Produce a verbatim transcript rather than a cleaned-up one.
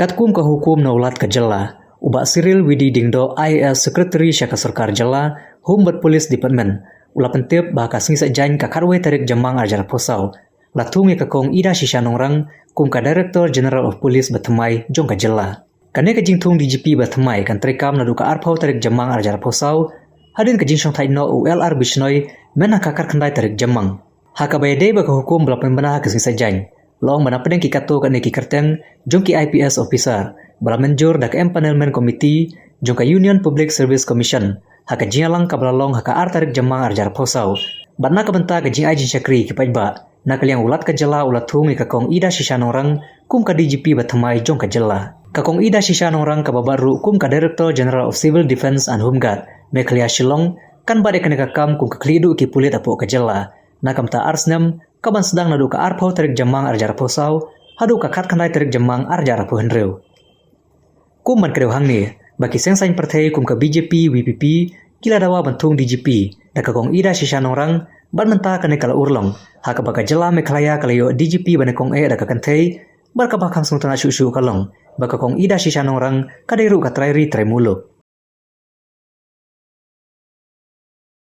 Katkum ka hukum na u Lat ka jylla, u Bah Cyril Widi Diengdoh, I A S Secretary sha ka sorkar jylla, Home bad Police Department, u la pyntip ba ha ka sngi Saitjaiñ ka khatwei tarik Jymmang arhajar arphew saw, la thung ïa ka Kong Ida Shisha Nongrang kum ka Director General of Police ba thymmai jong ka jylla. Kane ka jingthung D G P ba thymmai kan treikam naduh ka arphew tarik Jymmang arhajar arphew saw, hadien ka jingshongthait noh u L R Bishnoi, myn ha ka khatkhyndai tarik Jymmang. Ha kaba ïadei bad ka hukum ba la pynbna ha ka sngi Saitjaiñ, la ong ba napdeng ki katto katne ki kyrteng jong ki I P S officer ba la mynjur da ka Empanelment Committee jong ka Union Public Service Commission ha ka jingïalang kaba la long ha ka ar tarik Jymmang arhajar arphew saw, bad na ka bynta ka jingai jingshakri ki paidbah, na ka liang u Lat ka jylla u la thung ïa ka Kong Ida Shisha Nongrang kum ka D G P ba thymmai jong ka jylla. Ka Kong Ida Shisha Nongrang kaba bat ruh kum ka Director General of Civil Defence and Home Guard Meghalaya Shillong kan bat ïa kane ka kam kum ka khlieh duh ki pulit hapoh ka jylla na ka bynta ar snem, kaban sdang naduh ka arphew tarik Jymmang arhajar arphew saw haduh ka khatkhyndai tarik Jymmang arhajar arphew hynriew. Kum ban kdew hangne ba ki seng saiñ pyrthei kum ka B J P, V P P ki la dawa ban thung D G P da ka Kong Ida Shisha Nongrang, bad mynta kane ka la urlong ha kaba ka jylla Meghalaya ka la ïoh D G P ba nyngkong eh da ka kynthei, bad kaba kham sngewtynnat shuh shuh ka long ba ka Kong Ida Shisha Nongrang ka dei ruh ka trai ri trai muluk.